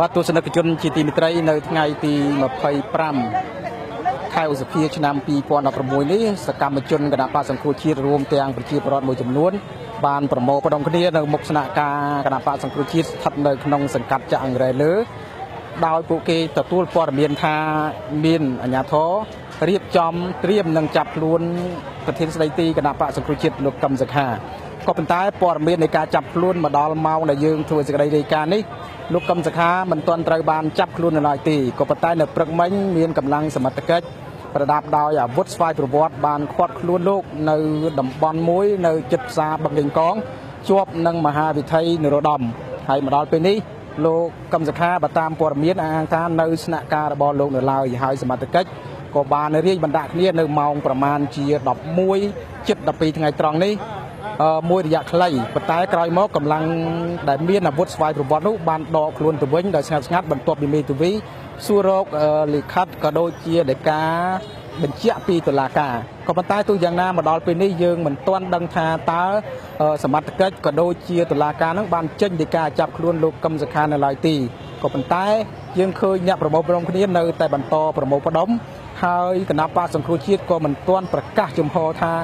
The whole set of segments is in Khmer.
បាទទស្សនិកជនជាទីមេត្រីនៅថ្ងៃទី25ខែឧសភាឆ្នាំ2016នេះសកម្មជនគណបក្សសង្គ្រោះជាតិរួមទាំងប្រជាពលរដ្ឋមួយចំនួនបានប្រមូលផ្ដុំគ្នានៅមុខស្នាក់ការគណបក្សសង្គ្រោះជាតិស្ថិតនៅក្នុងសង្កាត់ចាក់អង្រែលើដោយពួកគេទទួលព័ត៌មានថាមានអាជ្ញាធររៀបចំត្រៀមនឹងចាប់ខ្លួនប្រធានស្ដីទីគណបក្សសង្គ្រោះជាតិលោកកឹមសុខាក៏ប៉ុន្តែព័ត៌មាននៃការចាប់ខ្លួនមកដល់ម៉ោងដែលយើងធ្វើសេចក្តីរាយការណ៍នេះលោកកឹមសុខាមិនទាន់ត្រូវបានចាប់ខ្លួននៅឡើយទេក៏ប៉ុន្តែនៅព្រឹកមិញមានកម្លាំងសមត្ថកិច្ចប្រដាប់ដោយអាវុធស្វ័យប្រវត្តិបានឃាត់ខ្លួនលោកនៅតំបន់មួយនៅជិតផ្សារបឹងកេងកងជាប់នឹងមហាវិថីនរោត្តមហើយមកដល់ពេលនេះលោកកឹមសុខាបើតាមព័ត៌មានអះអាងថានៅស្នាក់ការរបស់លោកនៅឡើយហើយសមត្ថកិច្ចក៏បានរាយបណ្ដាក់គ្នានៅម៉ោងប្រមាណជា11ជិត12ថ្ងៃត្រង់នេះមួយរយៈខ្លីប៉ុន្តែក្រោយមកកម្លាំងដែលមានអាវុធស្វ័យប្រវត្តិនោះបានដកខ្លួនទៅវិញដោយស្ងាត់ស្ងាត់បន្ទាប់ពីមេធាវីសួររកលិខិតក៏ដូចជាដីកាបញ្ជាក់ពីតុលាការក៏ប៉ុន្តែទោះយ៉ាងណាមកដល់ពេលនេះយើងមិនទាន់ដឹងថាតើសមត្ថកិច្ចក៏ដូចជាតុលាការនឹងបានចេញដីកាចាប់ខ្លួនលោកកឹមសុខានៅឡើយទេក៏ប៉ុន្តែយើងឃើញអ្នកប្រមូលផ្ដុំគ្នានៅតែបន្តប្រមូលផ្ដុំហើយគណបក្សសង្គ្រោះជាតិក៏មិនទាន់ប្រកាសជំហរថា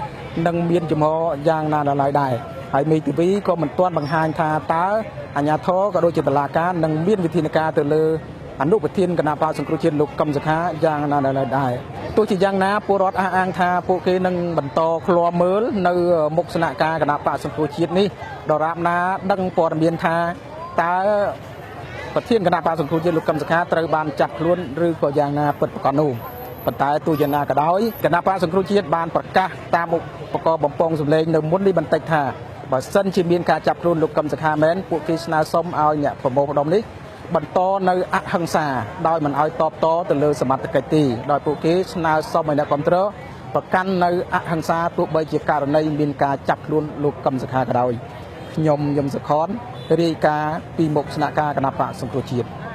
នឹងមានជំហរយ៉ាងណានៅឡើយដែរហើយមេធាវីក៏មិនទាន់បង្ហាញថាតើអាជ្ញាធរក៏ដូចជាតុលាការនឹងមានវិធានការទៅលើអនុប្រធានគណបក្សសង្គ្រោះជាតិលោកកឹមសុខាយ៉ាងណានៅឡើយដែរទោះជាយ៉ាងណាពលរដ្ឋអះអាងថាពួកគេនឹងបន្តឃ្លាំមើលនៅមុខស្នាក់ការគណបក្សសង្គ្រោះជាតិនេះដរាបណាដឹងព័ត៌មានថាតើប្រធានគណបក្សសង្គ្រោះជាតិលោកកឹមសុខាត្រូវបានចាប់ខ្លួនឬក៏យ៉ាងណាពិតប្រាកដនោះប៉ុន្តែទោះយ៉ាងណាក៏ដោយគណបក្សសង្គ្រោះជាតិបានប្រកាសតាមឧបករណ៍បំពងសម្លេងនៅមុននេះបន្តិចថាបើសិនជាមានការចាប់ខ្លួនលោកកឹមសុខាមែនពួកគេស្នើសុំឲ្យអ្នកប្រមូលផ្ដុំនេះបន្តនៅអហិង្សាដោយមិនឲ្យតបតទៅលើសមត្ថកិច្ចទេដោយពួកគេស្នើសុំឲ្យអ្នកគ្រប់គ្រងប្រកាន់នៅអហិង្សាទោះបីជាករណីមានការចាប់ខ្លួនលោកកឹមសុខាក៏ដោយខ្ញុំយឹមសុខនរាយការណ៍ពីមុខស្នាក់ការគណបក្សសង្គ្រោះជាតិ។